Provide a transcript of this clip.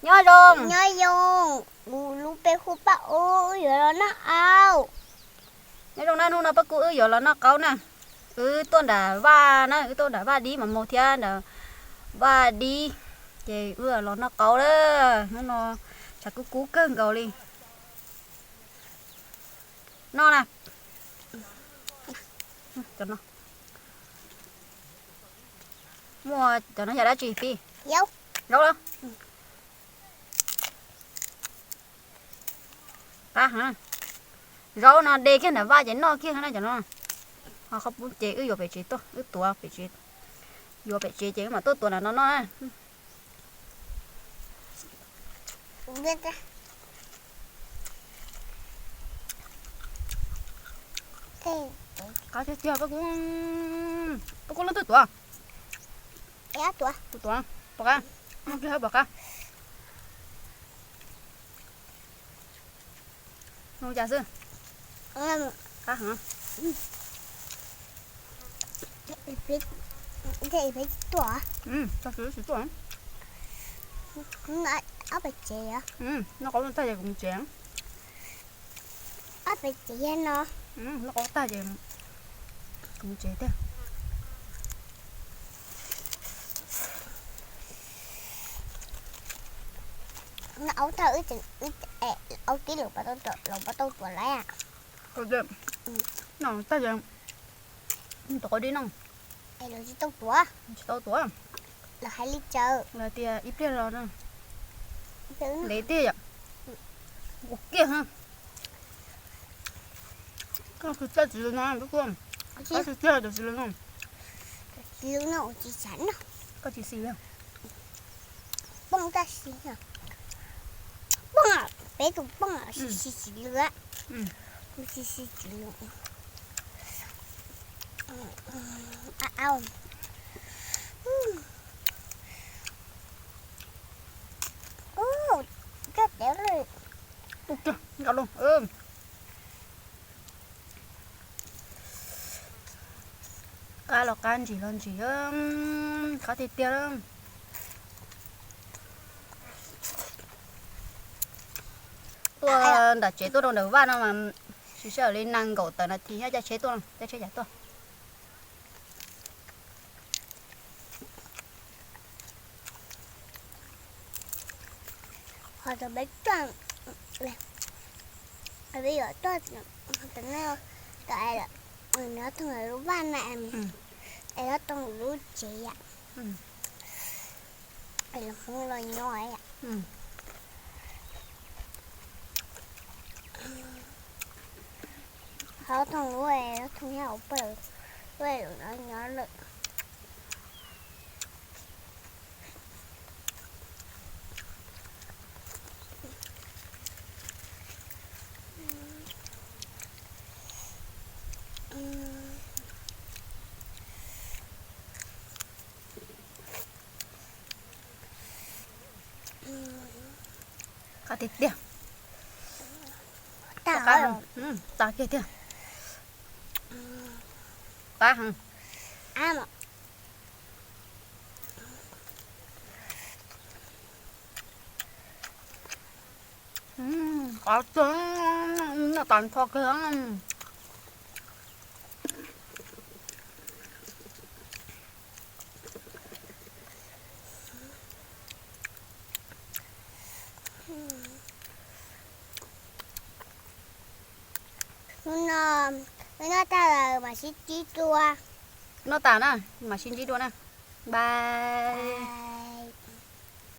Nyob zoo. Nyob zoo, kuv lub npe hu Paj Ub, wb yuav los noj qaub. Nyob zoo na, hnub no Paj Kub wb yuav los noj qaub na. Wb tuaj nram vaj na, wb tuaj nram vaj dib mas mus thiab nram vaj dib, ces wb los noj qaub lawm. Hnub no tshav kub kub kawg nkaus li. Noj na. Muaj cov no yog dab tsi pib? Zaub los? Qab heev. Zaub no de kiag nram vaj ces noj kiag na cov no. Ho qhov pub ces wb yuav pem tsev tuaj, wb tuav pem tsev. Yuav pem tsev ces wb mam tuaj tuav nram no noj na. Qab tiag tiag, Paj Kub, Paj Kub leej twg tuav? Tuav, pom qab, pom qab. Noj cas xwb. Qab heev. Tag kis wb tsis tuaj. Ob peb tsev, noj qaub tag ces kuv mus tsev. Ob peb tsev no. Noj qaub tag ces kuv mus tsev tiag. Noj qaub tag, aub tib lus los puas tau tuav lawm? Noj tag ces tuav qaub dib no. Es lawv tsis tau tuav. Tsis tau tuav. Lawv hais li cas? Lawv tias ib pliag los no. Ntev tiag yom. Ua kiag. Koj tsis tau txiv lawm no, koj tsis tau txiv lawm no. Txiv lawm no ua tsis tshua noj. Koj tsis xis li. Poob tab sis, poob, peb tus poob xis xis txiv lawm. Xis xis txiv lawm. Au. Ub, koj tev lawm. Ub, koj nkaus loo. Qab los qab, ntsim los ntsim, qab tiag tiag. Tuaj nram tsev tuaj rau nram vaj no mas tsis sawv li nees nkaum tawm nas this nyob caij tsheb tuaj, caij tsheb yam tuaj. Ho tau peb tuaj, peb yuav tuaj tom no, tom es nyob thooj lub vaj na, es nyob thooj lub tsev yam, es los Hmoob los nyob yam. Ho thooj lub, thooj nyob hauv pawg, lub no nyob lawm. Qab tiag tiag. Qab heev. Qab heev. Qab tag, noj tas nrho kiag. Hnub no wb noj tag lawm mam sib ntsib dua. Noj tas na, mam sib ntsib dua na. Bye.